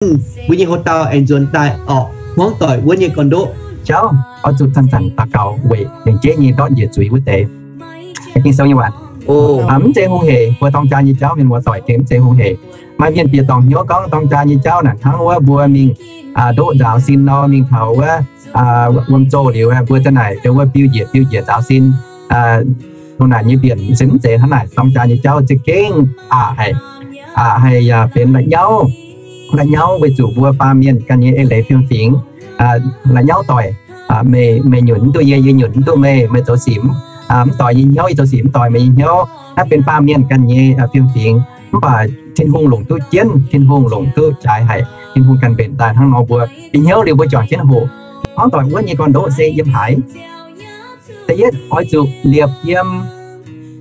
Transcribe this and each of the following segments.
mbuo nyei houx-dauh aengx nzuonx daaih orqc, hmuangv doic wuov nyei gorn-ndoqv. Jauv oix zuqc zanc-zanc daux gaux weic lengc jeiv nyei ndortv njiec zuiz wuov deix. Ging-Sou nyei waac, mv zeiz hungh heic, mbuo dorng jaa nyei jauv mienh muoz-doic gengh mv zeiz hungh heic. Maaih mienh bieqc dorngc hnyouv gorngv dorng jaa nyei jauv naaic hnangv wuov mbuo mingh doqv nzaaux sin nor, mingh taux wuov wuom zoh liuz, mbuo za'naaic ndongc wuov biu njiec biu njiec nzaaux sin. Dongh naaic nyei mbienc se mv zeiz hnangv naaic. Dorng jaa nyei jauv za'gengh aqc haic, aqc haic yaac benx la'nyauv, la'nyauv weic zuqc mbuo baamh mienh ganh nyei eix leiz fiem-fingx, la'nyauv doic. Meih, meih nyunc mv duqv yie, yie nyunc mv duqv meih, meih zoux sic mv doix yie nyei hnyouv, yie zoux sic mv doix meih nyei hnyouv. Naaiv benx baamh mienh ganh nyei fiem-fingx. Mv baac Tin-Hungh longc duqv jienv, Tin-Hungh longc duqv jaaix haic. Tin-Hungh ganh mbenc daaih hnangv nor, mbuo bieqc hnyouv liuz mbuo juangc jienv hoqc. Hmuangv doic wuov nyei gorn-ndoqv se yiem haaix? Da'yietv, oix zuqc liepc yiem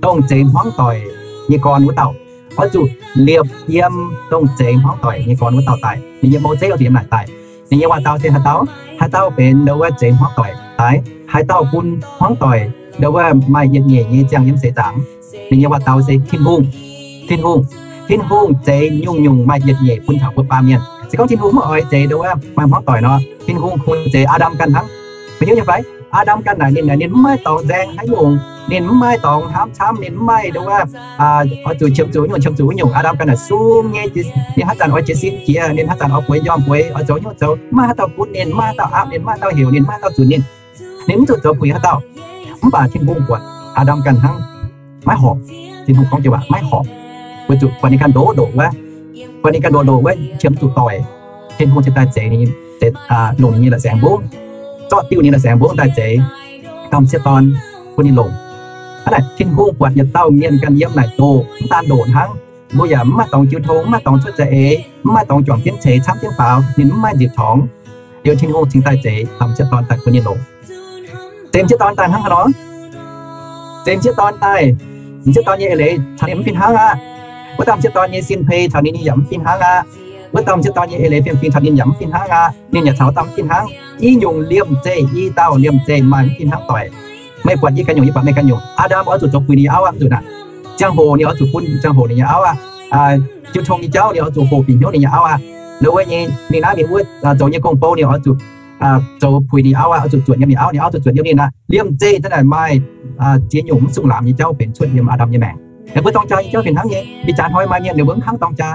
dongh zeix hmuangv doic nyei gorn wuov dauh. Oix zuqc liepc yiem dongh zeix hmuangv doic nyei gorn wuov dauh daaih. Ninh nyei mou zeiv oix zuqc yiem naaic daaih. Ninh nyei waac-dau se haaix dauh? Haaix dauh benx ndongc wuov zeix hmuangv doic daaih? Haaix dauh bun hmuangv doic ndongc wuov maaih yietc nyeic nyei ziangh yiem seix zaangc? Ninh nyei waac-dau se Tin-Hungh. Tin-Hungh, Tin-Hungh zeix nyungc-nyungc maaih yietc nyeic bun taux mbuo baamh mienh. Se gorngv Tin-Hungh maiv oix zeix ndongc wuov maaih hmuangv doic nor, Tin-Hungh kungx zeix Aa^ndam ganh hnangv. Meih hiuv nyei fai? Aa^ndam ganh naaic ninh, naaic ninh mv maaih dorngx nzaeng haaix nyungc, ninh mv maaih dorngx hnamv camv, ninh mv maaih ndongc wuov oix zuqc qiemx zuqc wuov nyungc, qiemx zuqc wuov nyungc. Aa^ndam ganh naaic sung nyei, ninh haaix zanc oix jiez sin jiex, ninh haaix zanc oix bueix njormh bueix, oix zoux nyungc zoux, mv maaih haaix dauh gunv ninh, mv maaih haaix dauh aapv ninh, mv maaih haaix dauh heuc ninh, mv maaih haaix dauh zunc ninh. Ninh mv zuqc zoux puix haaix dauh. Mv baac Tin-Hungh buatc Aa^ndam ganh hnangv maiv horpc. Tin-Hungh gorngv jienv waac maiv horpc, weic zuqc buatc ninh ganh ndoqv ndoqc wuov, buatc ninh ganh ndoqc ndoqc wuov, qiemx zuqc doic. Tin-Hungh ziouc daaih zeix ninh, longc ninh nyei la'saengx mbungv, zorqv diuh ninh la'saengx mbungv daaih zeix domh sieqv dorn bun ninh longc. Hnangv naaic, Tin-Hungh buatc yietc dauh mienh ganh yiem naaic ndoqc, mv daan ndoqc hnangv, mbuo yaac mv maaih dorngx jiu tong, mv maaih dorngx cuotv za'eix, mv maaih dorngx juangc jienv ceix camv jienv faaux, ninh mv maaih nzipc torngx. Liuz Tin-Hungh cingx daaih zeix domh sieqv dorn daaih bun ninh longc. Zeix m'sieqv dorn daaih hnangv haaix nor? Zeix m'sieqv dorn daaih, m'sieqv dorn nyei eix leiz caux ninh mv fih hnangv aqv. Wuov dauh m'sieqv dorn nyei sin-peix caux ninh yaac mv fih hnangv aqv. Wuov dauh m'sieqv dorn nyei eix leiz fiem-fingx caux ninh yaac mv fih hnangv aqv. Ninh yaac caux wuov dauh mv fih hnangv. I nyungc liemh zeih, i dauh liemh zeih maaih mv fih hnangv doic. Meih buatc yie ganh nyungc, yie buatc meih ganh nyungc. Aa^ndam oix zuqc zoux puix ninh nyei auv aqv, mv zuqc aqv. Ziangh hoc ninh oix zuqc bun ziangh hoc ninh nyei auv aqv. Jiu tong nyei jauv ninh oix zuqc hoqc bieqc hnyouv ninh nyei auv aqv. Ndongc wuov nyei ninh naaiv ninh wuov zoux nyei gong-bou ninh oix zuqc zoux puix ninh auv aqv, oix zuqc zuotc yiem ninh auv, ninh auv zuqc zuotc yiem ninh aqv. Liemh zeih za'naaic maaih ziex nyungc mv sung laamz nyei jauv benx cuotv yiem Aa^ndam nyei maengc. Naaiv mbuo dorng jaa nyei jauv fih hnangv nyei. Ih jaax hnoi maaih mienh ninh mbuo mv hnangv dorng jaa,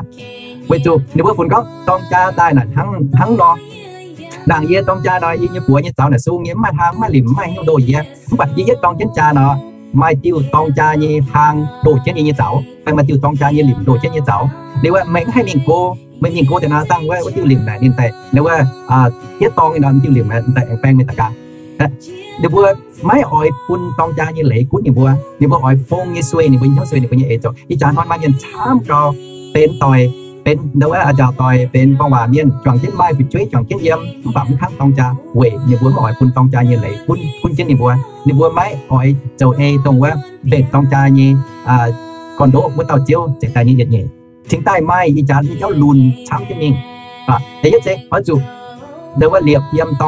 weic zuqc ninh mbuo funx gorngv dorng jaa daaih naaic hnangv, hnangv nor. Naaic yie dorng jaa nor, yie nyei buoz nyei zaux naaic sung nyei, mv maaih hlang, mv maaih limc, mv maaih hnyouv ndoh yie. Mv baac yie yietv dorng jienv jaa nor, maaih diuh dorng jaa nyei hlang ndoh jienv yie nyei zaux, fai maaih diuh dorng jaa nyei limc ndoh jienv yie nyei zaux. Liuz aeqv, meih mv haih mingh go, meih mingh go deix naaic dangh wuov, wuov diuh limc naaic ninh daaih, wuov, yietv dorng nor, diuh limc naaic daaih aengx baeng meih daaih ganh. Ninh mbuo maiv oix bun dorng jaa nyei leiz gunv ninh mbuo. Ninh mbuo oix fong nyei sueih, ninh mbuo nyei hnyouv sueih, ninh mbuo nyei eix zoux. Ih jaax hnoi maaih mienh camv gau, benx doic, benx ndau wuov njaaux doic, benx gorngv waac mienh, juangc jienv maaih fu'jueiv, juangc jienv yiem, mv baac mv hnangv dorng jaa, weic ninh mbuo mv oix bun dorng jaa nyei leiz gunv, gunv jienv ninh mbuo. Ninh mbuo maiv oix zoux ei dongh wuov mbenc dorng jaa nyei gorn-ndoqv wuov dauh Ziouv cingx daaih nyei yietc nyeic. Cingx daaih maaih ih jaax nyei jauv lunx camv jienv mingh. Da'yietv se oix zuqc ndau wuov liepc yiem dorng